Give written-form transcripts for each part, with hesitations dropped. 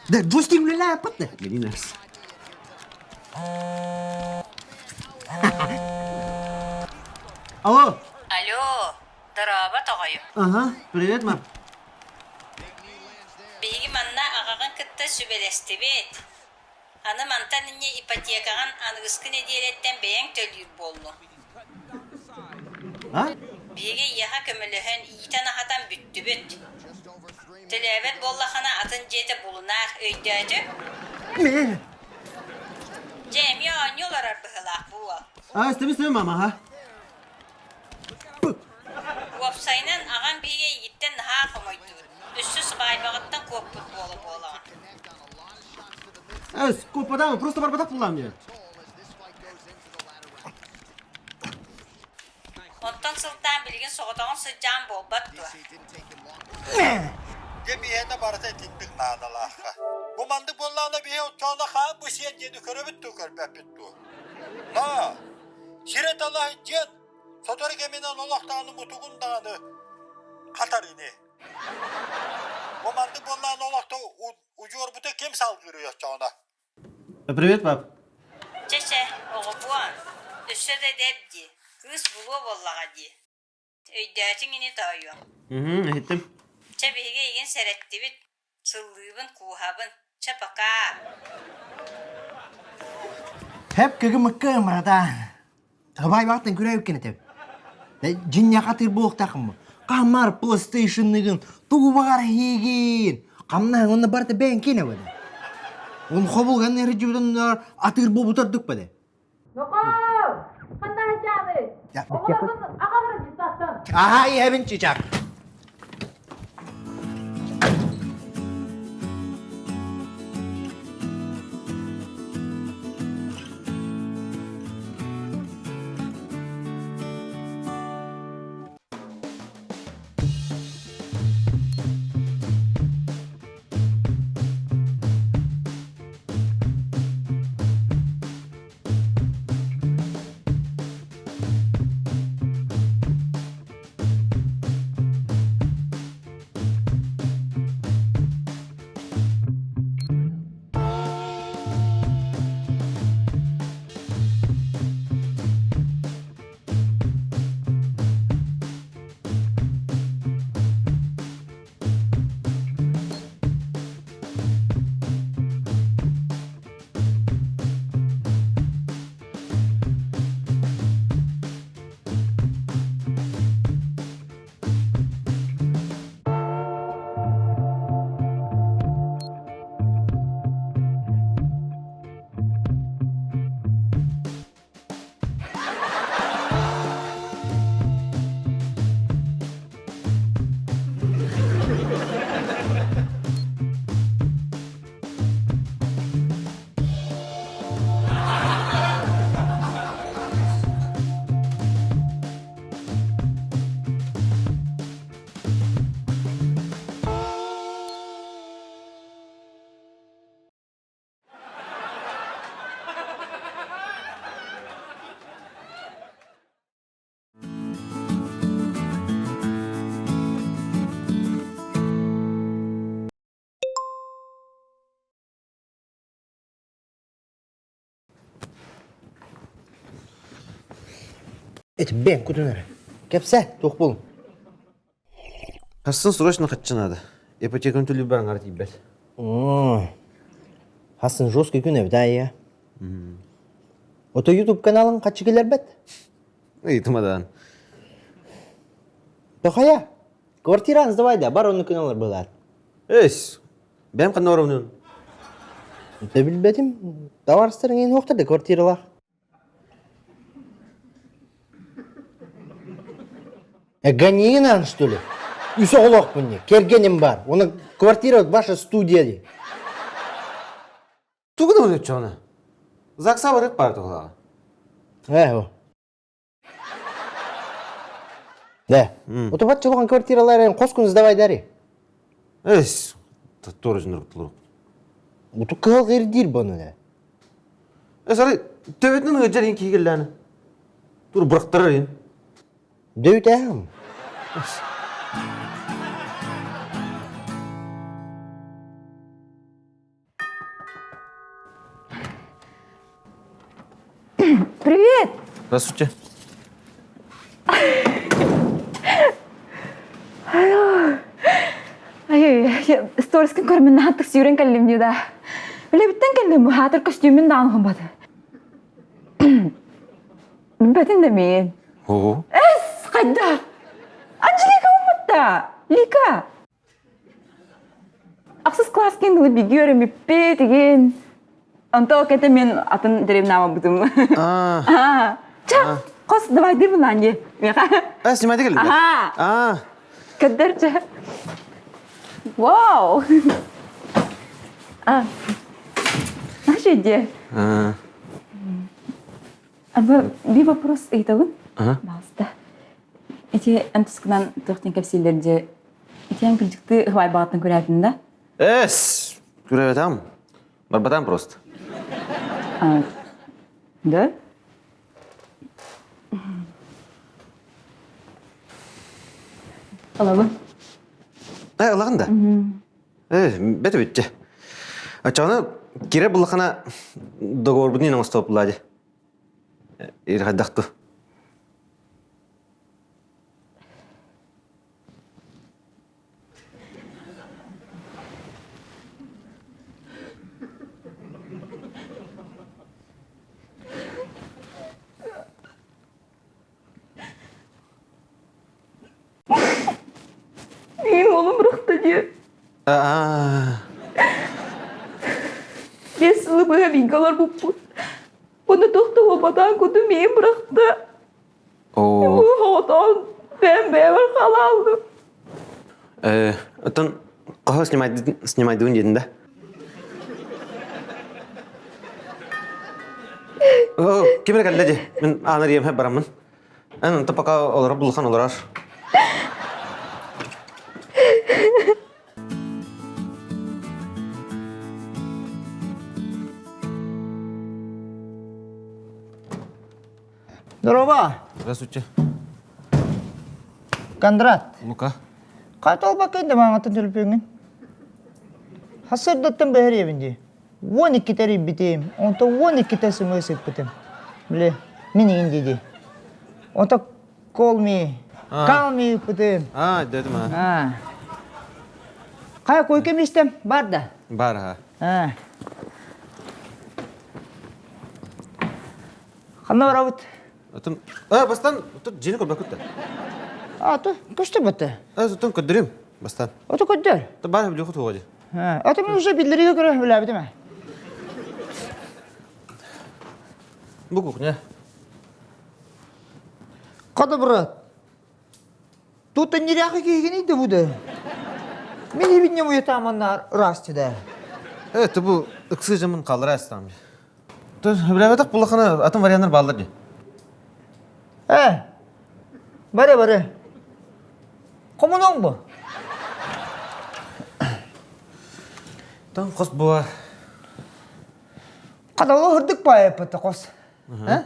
Да, джойстик үлэлээппит да. Генинас. Алло. Алло, дорообо тоҕойум. Ага, привет, мам. Биһиги манна аҕаҕын кытта сүбэлэстибит. Аны мантан инньэ ипотекаҕын аныгыскы нэдиэлэттэн бэйэҥ төлүүр буоллуҥ. А? Биһиги эйиэхэ көмөлөһөн, иитэн-аһатан бүттүбүт. Төлөөбөт буоллаххына атын дьиэтэ булунаар, өйдөөтүҥ? Дьэ, эмиэ оонньуу олорор быһыылаах бу уол. А, истэбин, истэбин, мама, ага. Уопсайынан, аҕам биһиги эйигиттэн наһаа хомойдуур. Өссө сыбаайбаҕыттан куоппут буола-буолаҕын. Э, куоппатаҕым, просто барбатах буллаам диэн. Онтон сылтаан билигин соҕотоҕун сылдьаан буолбат дуо? Дьэ биһиэнэ барыта итинник наадалаахха. Бу маннык буоллаҕына биһи оччоҕуна хаан бу сиэн диэни көрөбүт дуу көрбөппүт дуу? Ноо, сирэ талаһы дьиэн сотору кэминэн олох даҕаны мутугун даҕаны хатар ини. Бу маннык буоллаҕына олохто удьуорбуту ким салгыырый оччоҕуна? Привет, пап. Чэ чэ, оҕобуон, өссө да эдэр дии, кыыс булуо буоллаҕа дии. Өйдөөтүҥ ини тоойуом. Уһу, иһиттим. Чэ биһиги эйигин сэрэттибит, сыллыыбын, кууһабын. Чэ пока. Хэп кыгымыкка ымырата. Табайбаттан күрээбиккин этэ. Дьинньэх атыыр буолуохтааххын бу. Хаамар PlayStation-ныгын тугу баҕар иһиигин. Хамнаһыҥ онно барыта бэйэҥ киэнэ бэдэ. Он хобулган эрдьибитин атыыр буолбутардык бэдэ. Нокоо! Ханна сылдьаҕыный? Оҕолоргун аҕаларын дьыссааттан. Аһаа иһэбин чычах. Эти бэйэҥ кутун эрэ. Кэпсээ, туох буолуҥ? Хассын срочно хаччы надо. Ипотекам төлүүр аҥара тиийбэт. Хассын жесткий күн эбит аа Ото YouTube каналын хаччы киллэрбэт? Ыйытымадан. Тохая, квартираны сдавай да, бар онну күн алар былаат. Эс, бэм ханна оромнун? Да билбэтим. Товарыстарың ен да квартиралаах. Ганина, что ли? Үс оҕолоохпун дии, кэргэним баар. Уонна квартира ваша студия дии. Тугу да оччоҕуна? ЗАГСа барыт баар туһулаҕа. Ээ, о. Да. Утупат чулухан квартираларын хос күн сдавайдари. Эс, тоже нұрып Уту кыһыл ирдиир бону да. Эс, ары төбөтүнэн ыалдьар ин киһи кэллээнэ. Тур бырахтарар ин. Дөйүтээһим. Привет! Здравствуйте. Ай, сторискын көрмін нахаттық сүйрен кәллем деді. Біле біттен кәллем, хатыр костюмін да анғын бады. Бәтін де мен. Ого. Эс, қайда? Анжелика ұмытта. Лика. Ахсыс класс кенділі бигерім биппе деген. Онто кете мен атын деревнама бутум. А. Ча, қос давай дыр не. А, снимайте келді? Ага. А. Кадырча. Вау. А. Наша идея. А. Аба би вопрос ыйтабын. Ага. Пожалуйста. Эти антускынан тохтен кепсилерде Итиэн кырдьыкты ыһыбайбаҕыттан көрөөтүн да? Эс, көрөбөтам. Барбатам просто. А, да? Алабын. Э, ылаҕын да? Э, бете бүтте. Ачаҕына кире буллахана договорбун оҥостоп булади. Ирхайдахту. Мин уолум бырахта диye. Аа. Бес сылы быһа бииргэ олорбуппут. Уонна туох да буолбатаҕын курдук миигин бырахта. Оо. Оҕотоон бэйэм бэйэбэр халааллым. Э, оттон хаһы снимайдыбын диэтин да? О, ким эрэ кэллэ дии. Мин аанар ийэм бараммын. Эн онто пока олорор булхан олорор. Здорово, Здравствуйте. Кондрат. Лука. Хатолбаккын да маҥатын төлөпүөҥҥүн. Хасырдаттан бэһэриэбин дии. 12 тэрийбитим, онтон 12-те сымыы сыппытым. Били, мин иин дии Ото call me, call me ыппытым. А, дедим а. Хайа койка истем бар да. Бар ha. А. Ханна барабыт? Отон, а, бастан, тут дьиэни көрбөккүт да. А, то көстө бата. А, отон көрдөрүм, бастан. Ото көрдөр. То бар билиэхут хуга дии. Ото мен уже биллериге көрө билээбитим. Бу кухня. Када брат. Тут неряхы киһигини да буде. Мен ибинне уятаманнар ырас да. Это бу ыксы жамын қалдыра астам. Билээбэтэх булахана атын варианттар бааллар дии. Э, бары бары. Комуноң бу? Тан хос буа. Кадалы хырдык баайыппыта хос. Э?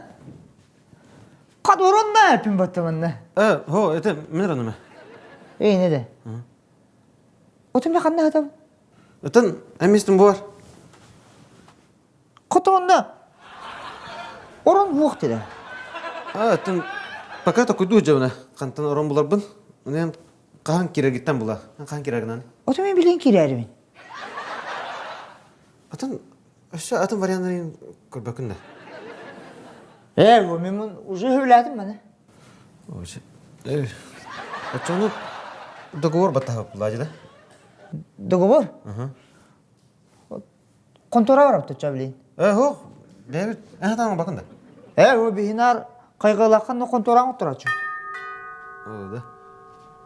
Кадорон на эпин баттаманна. Э, хо, это мен раныма. Эй, не де. Отум ханна хатам. Отон эмистин буар. Котонда. Орон буох деди. А, оттон пока такуйду жабына. Кантан орон буларбын. Онен хаан кирергиттен була. Хаан кирергинан. Отум мен билен кирермин. Атын өссө атын варианттарын көрбөкүн да. Э, мен уже хөбләдим мана. Э, очону договор баттаһып булади да. Договор? Контора барап ча билейин. Э, хо, бэбит, э, таң бакын да. Э, о бихинар кайгылакан но контораң турачу. О, да.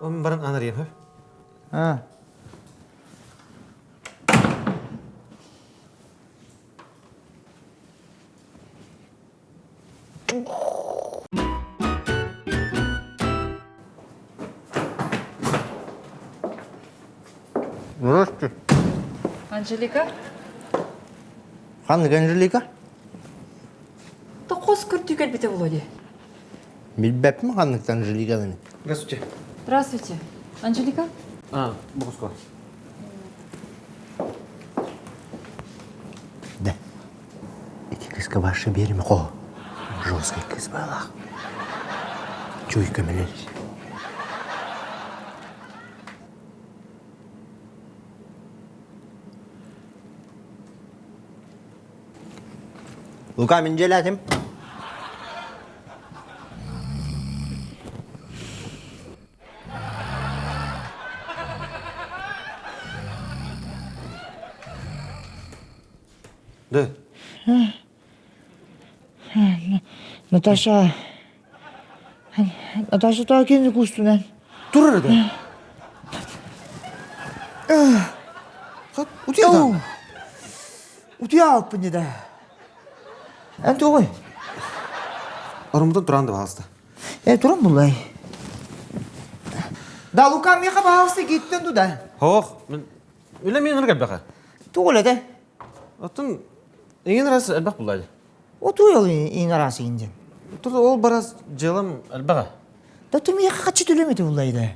О, мен баран анар ем, А. Здравствуйте. Анжелика? Ханнык Анжелика? Токос көрдүү кэлбитэ Володя. Билбэппин ханнык Анжеликаны. Здравствуйте. Здравствуйте. Анжелика? А, бу Да. Эти кыска ваши береме хо. Жесткий кыз быһалаах. Чуй көмөлөс. Лука, мин дьиэлээтим. Да. Наташа, Наташа таа кини кустунан. Турар да. Утуйа Утуйа алпын да. Эн тугуй? Орумтан туран да баҕаста. Э, туран буллай. Да, Лука, миэхэ баҕаста киттен туда. Хоох, үлэ мин ырга бэҕэ. Тугу үлэтэ? Оттон иҥин раз элбэх буллай. Отуй ол иҥ араас иҥин Тут ол барас дьыалам элбэҕэ. Да ту миэхэ хаччы төлөмөтө буллай да.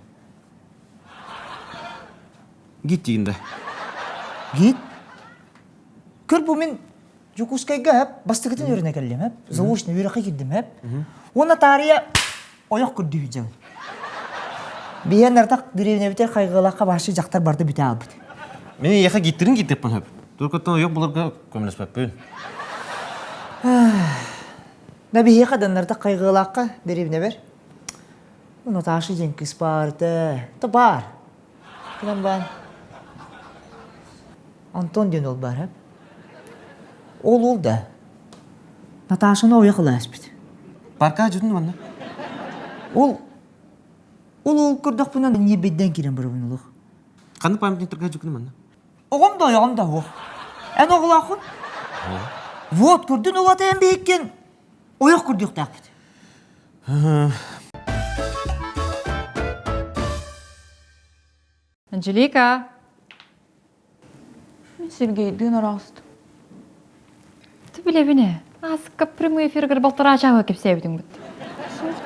Гит диин да. Гит? Көр бу мин Дьокуускайга хэп бастакытын үөрэнэ кэллим хэп заочно үөрэххэ киирдим хэп уонна таарыйа ойох көрдүү дьабын биһиэн артах дэриэбинэбитигэр хайгыалаахха баашчы дьахтар барда бүтэ аалбыт Мин эйиэхэ гиттэрин гиттеппин хөп. Туркуттан ойох буларга көмөлөспөппүн. Да биһиэхэ даннартах хайгыалаахха дэриэбинэбэр Наташа диэн кыыс баар этэ. Да баар. Кынан баар. Антон диэн ол баар Ол ол да. Наташаны ойох ылааспыт. Парка дьүтүн манна. Ол ол ол көрдөхпүнэ ньиэбэйдэн киирэн барабын олох. Ханна памятниктарга дьүкүнү манна? Оҕом да ойоҕум да суох. Эн оҕолооххун? Вот көрдүн ол ата эн биһиккин ойох көрдүөхтээхпит. Анжелика! Мин Сергейдыын араҕыстым. Ты билэбин ээ. Ааска прямой эфиргэр балтараа чааһы кэпсээбитиҥ бут. Суох.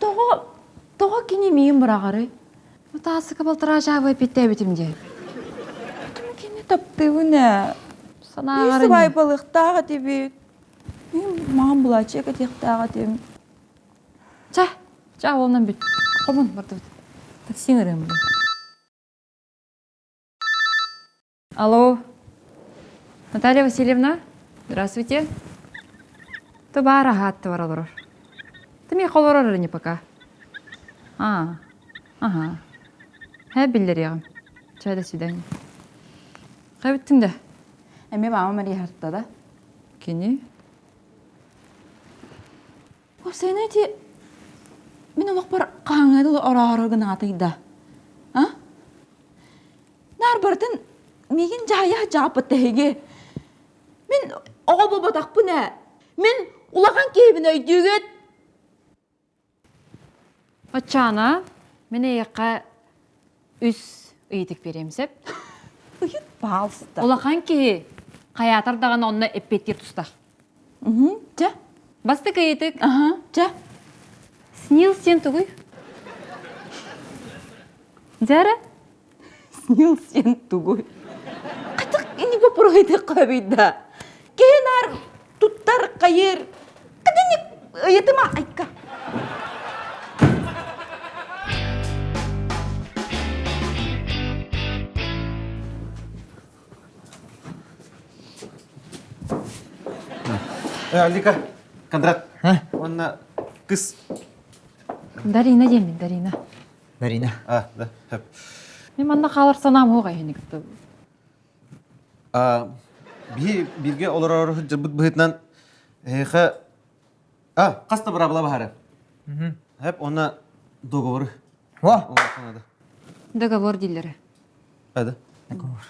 Тоҕо, тоҕо кини миигин быраҕарый? Ааска балтараа чааһы эпиттээбитим дии. Тум кини таптыыбын ээ. Санааҕар Биир сыбаайбалыахтаах этибит. Мин маҕан былаачыйа кэтиэхтээх этим. Чэ, чэ, уолунан бүт. Хомун, бардыбыт. Такси ыҥырыам буолуо. Алло, Наталья Васильевна, здравствуйте. Ты баар аһаатты бар олорор. Ты миэхэ олорор эрэ не пока. А, ага. Һэ биллэриэҕим. Чэ, до свидания. Хайбыттыҥ да? Эмиэ мама Мария да? Кини? Уопсайынан ити мин олохпор хаһааҥҥа дылы орооһоро гынаатый да? А? Наар барытын миигин дьаһайа дьааппыт эһиги. Мин оҕо буолбатахпын ээ. Мин улахан киһибин өйдүүгүт? Оччоҕуна мин эйиэхэ үс ыйытык биэриэм сөп. Ыйыт, пожалуйста. Улахан киһи хайаатар даҕаны онно эппиэттиир тустаах. Угу, чэ. Бастакы ыйытык. Аха, чэ. Снилс диэн тугуй? Дьэ Снилс диэн тугуй? Хатык ини боппуруһуйдахха да. Киһи наар туттар, хайыр. Кадыник ыйытыма айка. Э, Алика, Кондрат, уонна кыс. Дарина диэммин, Дарина. Дарина. А, да, хөп. Мен манна хаалар санаам суох эһини кытта. А, биһи бииргэ олорор сылдьарбыт быһыытынан эһиэхэ а, хас да быраабыла баһары. Хөп, уонна договоры. Во! Договор дииллэрэ. А, да. Договор.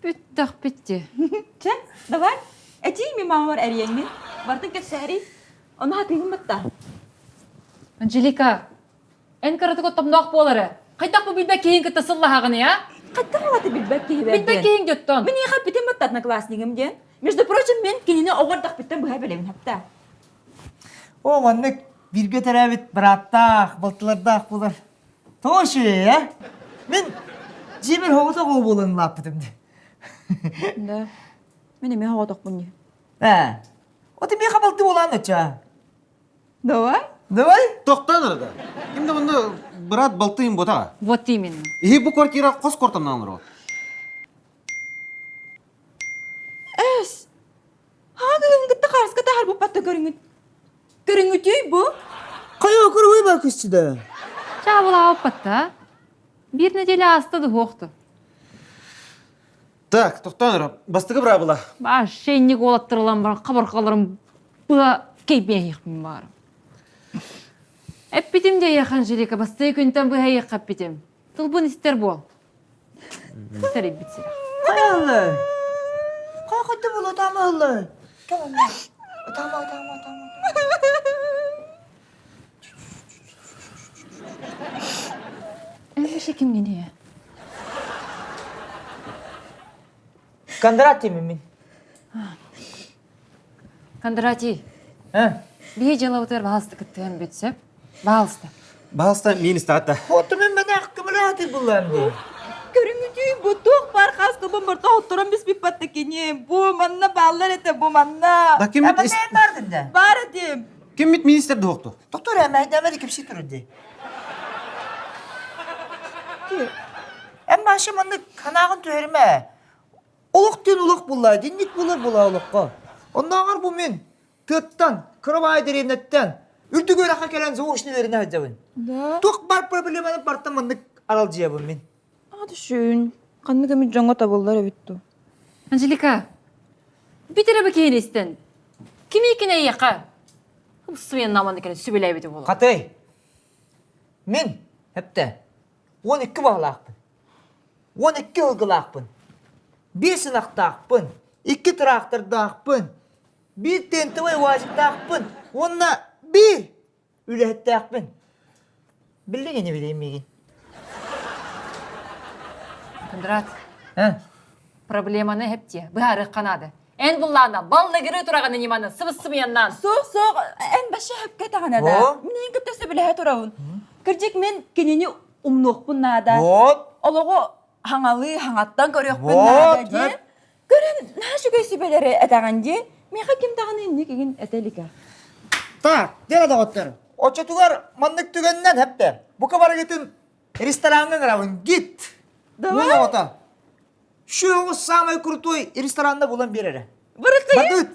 Бүттэх бүтті. Чэ, давай. Этиий ми мамабар эрийэҥмин. Бартын кэпсээрий. Ону хатыыбын батта. Анжелика, эн кыратык оттомноох буолары. Хайдах бу билбэт киһин кытта сыллаһаҕыный, а? Хайдах олаты билбэт киһи Билбэт киһиҥ дьоттон. Мин иэхэ бүтүн батта однокласснигым диэн. Между прочим, мен кинини оҕордохпуттан быһа билэбин хапта. О, маннык бииргэ төрөөбүт бырааттаах, балтылардаах буолар. Тоҕо үчүгэй, э? Мин дьиэбэр оҕото оҕо буолан улааппытым дии. Да. Мин эмиэ оҕотохпун дии. Ээ. Вот эмиэ хабалты буолаан очча. Давай. Давай. Тохтоон арада. Ким да манна брат балтыйым ботаға. Вот именно. Иһи бу квартира хос кортамнан олорор. Эс. Хаага кытта харыска тахар буппатта көрүҥүт. Көрүҥүтүй бу? Хайа көрүүй ба күстүдэ. Чаабылаабаппатта. Биир неделя ааста да суохту. Так, тохтоон эрэ. Бастакы быраабыла. Мошенник уолаттарылан баран хабарҕаларым быа кэйбиэһиэхпин баар. Эппитим диэйэх Анжелика, бастакы күнтэн быһайыахха эппитим. Тылбын истэр буол. Тэрийбит сирэх. Хайаллы. Хай хоту була тамаллы. Кэлэн. Тама тама тама. Эн кимҥиний? Кондратий мин. Кондратий, Э? биһи дьыалабытыгар баһаалыста кыттыһан бүтсөп. Баһаалыста. Баһаалыста миин истаатта. Хоту мен мэнэх кымырааты буллам ди. Көрүҥүтүй, бу туох баар хааскабын барта отторон биспиппатта кини. Бу манна бааллар этэ, бу манна. Да киммит Ama ne бардын да? Баар этим. Киммит министр дуохту? Доктор әмәйдәмәді кепси турды. Эм башы манны канагын түһәрмә. Олох диэн олох булла, динник булар була олохко. Оннооҕор бу мин тыаттан, кырабаай дэриэбинэттэн үрдүк үөрэххэ кэлэн заочный сылдьабын. Да. Туох бар проблеманы бартан маннык аралдьыйабын мин. Аты шүүн. Ханнык эмит дьоҥҥо табыллар эбит дуу. Анжелика, бүт эрэ бу истэн. Кими кини эйиэхэ? Сымыйан наманы кэлэн сүбэлээбитэ буолуо. Хатай, мин эптэ 12 баҕалаахпын. 12 ылгылаахпын. Биир ынахтаахпын, икки тыраахтардаахпын, биир тентовай уазиктаахпын уонна биир үлэһиттээхпин. Биллиҥ ини билиим миигин. Кондрат, Э? проблеманы эптиэ, быһаарыахха наада. Эн буллаана, баллыгырыы тураҕын ньыманы сыбыс-сымыйаннаан. Суох, суох, эн баша хөпкө таҕана да. О? Мин кытта сөбүлэһэ турабын. Кырдьык мен кинини умнуохпун наада. Вот. Олоҕу хаҥалыы хаҥаттан көрүөхпүн Вот, наада диэн. Көрөн наһаа үчүгэй сүбэлэри этэҕин дии. Миэхэ ким даҕаны инник игин этэ илик Так, дьэ доҕоттор. Оччотугар маннык түгэннэн хэптэ. Бука барыгытын рестораҥҥа ыҥырабын. Гит. Давай. Уол оҕото. Шүөҕү самый крутой ресторанна булан биэрэрэ. Бырыкы. Бардыт.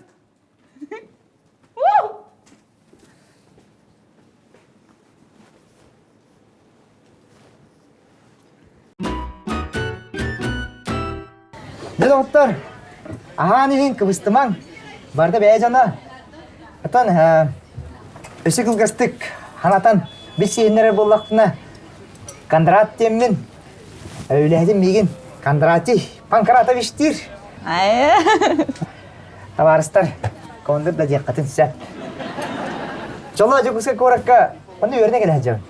Дьэ доҕоттор, аһаан иһин кыбыстымаҥ, барыта бэйэ дьоно. Оттон өссө кылгастык ханатан билсиһиннэрэр буоллахпына, Кондрат диэммин, үлэһитим миигин Кондратий Панкратович диир. Табаарыстар, кондур да диэххитин сөп. Дьоллоох Дьокуускай куоракка онно үөрэнэ кэлэ сылдьабын.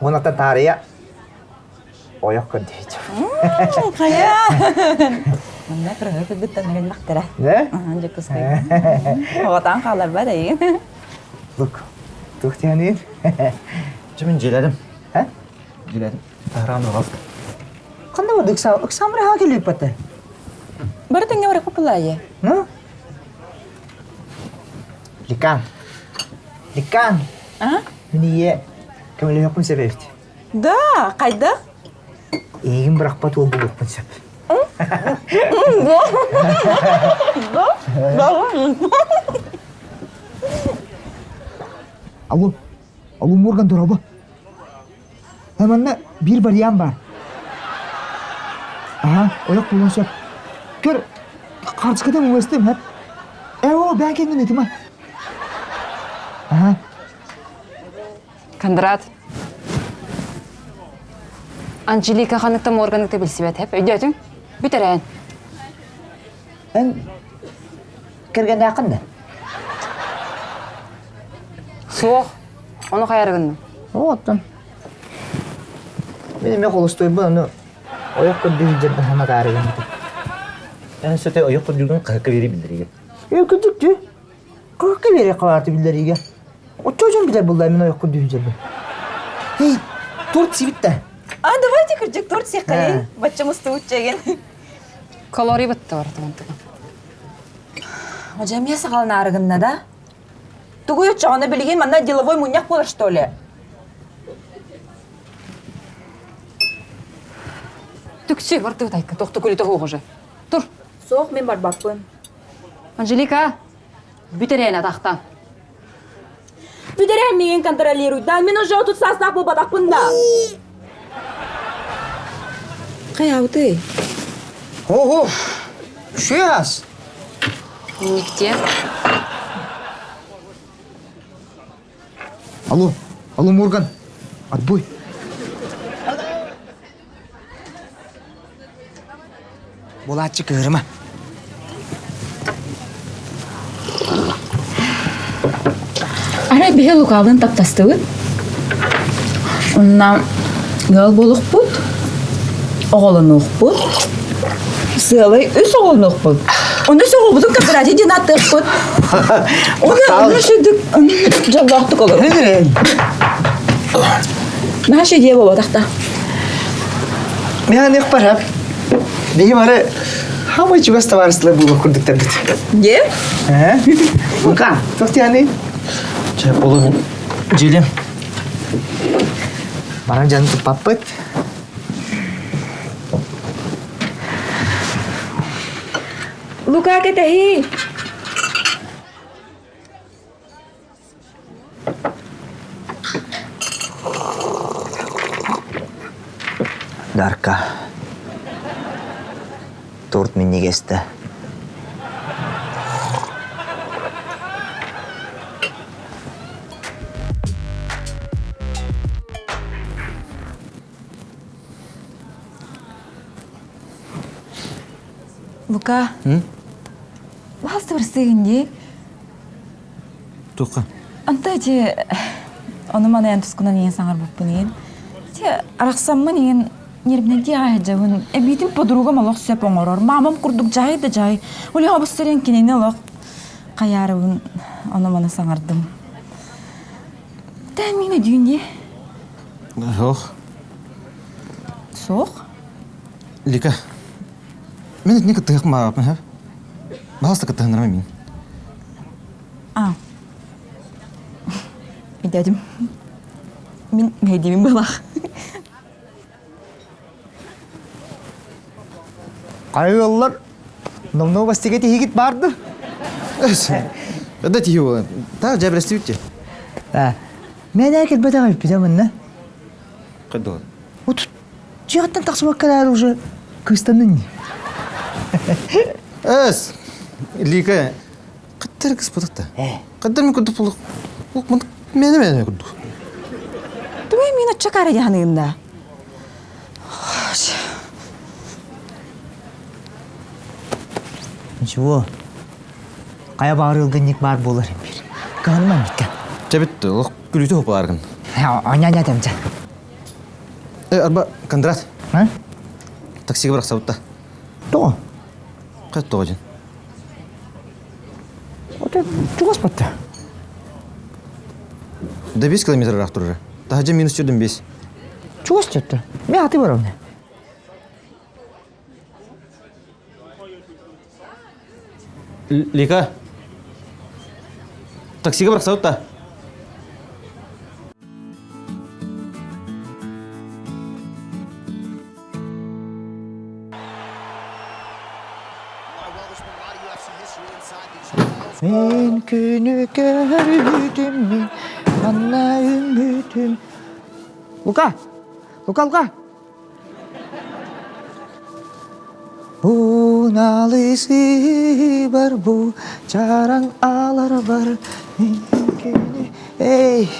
Уоннаттан таарыйа ойох көрдөһүчү. Хайа! Манна кырыҥы кыргыттан элбэхтэрэ. Да? Дьокуускай. Оҕотоон хааларбат эйигин. Лук, туох диэниин? Чэ мин дьиэлэрим. Э? Дьиэлэрим. Таһараан оҕалта. Ханна барды ыксаамыр хаҕа кэлииппэтэ? Бары тэҥҥэ барыахха пылаайы. Ну? Ликан. Ликан. А? Мин ийэ көмөлөһүөхпүн сөп эбит. Да, хайдах? Эйигин бырахпат уол булуохпун сөп. Да? Да? Алло, алло, Морган дороба. Манна биир вариант баар. Аха, ойох буолуон сөп. Көр, харчыкытын уҥастым, хэп. Ээ, оо, бээн кэннин ытыма. Аха. Кондрат. Анжелика ханнык да Морганыкта билсибэт, хэп, өйдөөтүҥ? Бүт эрээн. Эн кэргэннээххин да? Суох. Ону хайарыгын? Оо, оттон. Мин эмиэ холостуойбун ону ойох көрдүү сылдьарбын санатаарыгын. Эн сөтө ойох көрдүүгүн хаһыкка биэри биллэригэ. Ээ, кырдьык дии. Хаһыкка биэри хабаарты биллэриигэ. Оччо дьон билэр буолла мин ойох көрдүү сылдьарбын. Эй, торт сибит да. А, давайте кырдьык торт сиэххэйин. Бачча мустубут чэгин. Калорий бытта бар тумантыга. Ожа эмиэ саҕаланаары гынна да? Тугуй оччоҕуна билигин манна деловой мунньах буолар что ли? Түксү, бардыбыт айка, тохту күлүтэ суох уже. Тур. Суох, мин барбаппын. Анжелика, бүт эрээн атахтан. Бүт эрээн миигин контролируйдаан, мин уже 30 саастаах буолбатахпын да. Хайаабытый? Ого! Сейчас! Нигде. Алло, алло, Морган, отбой. Булааччы кыырыма. Арай биһи Лукалыын таптастыбыт. Онна ыал буолуохпут, оҕолонуохпут. Сыалай үс оҕолонуохпут. Ону үс оҕобутун кооператив диэн ааттыахпыт. Оны оны шүдүк дьоллоохтук олорор. Наша идея буолбатах Мен аныах барап. Биһи бары хамай чугас товарыстылар буолуох курдуктарбыт. Де? Э? Лука, тохтяны. Чэ, болу дьиэлим. Баран дьаны туппаппыт. Лука кэтэһии. Дарка. Торт минньигэстэ. Лука, баһаста барсыгын дии. Туохха? Анта ити ону маны эн тускунан иһин саҥарбыппын иһин. Ити арахсаммын иһин нервнэйдии аһадьабын. Эбиитин подругам олох сөп оҥорор. Мамам курдук дьаһай да дьаһай. Ол иһин обустарыан кинини олох хайаарыбын ону маны саҥардым. Тэ мин өдүүн дии. Суох. Суох? Лика, мен итини кыттыһык мааппын һэ. Баһаста кыттыһыннарма мин. А. Дядям. Мин мэйдиибин былах. Хайыаллар номнуо бастига тиһигит барды. Да тиһи буолан. Та жабрестибит Да. Мен әкет бэтэх үппүтэ мынна. Кайдыл. Вот дьиэҕиттэн тахсыбакка уже кыстаннын. Эс. Лика Кыттар кыспытыкта. Кыттар мен курдук булук. Мени мени курдук. Тугай мин оччо кара яханыгында. Ничего. Кая баарылгынник бар болар бир. Кыһаныман битке. Чэбит олох күлүтү хопаларгын. Аня темче. Э, арба Кондрат. А? Таксига бырахсабытта. Тоҕо? Кайт тоҕо дьин? Оте чугас батта. Да 5 километр ыраах турар. Таһырдьа минус 4 Чугас чөттө. Мен аты барам. Лика. Таксига бырахсабыт да. Мен күнү көрүтүм мин, манна үмүтүм. Лука! Лука, Лука! Буналысы бар бу чараң алар бар. Мен күнү... Эй!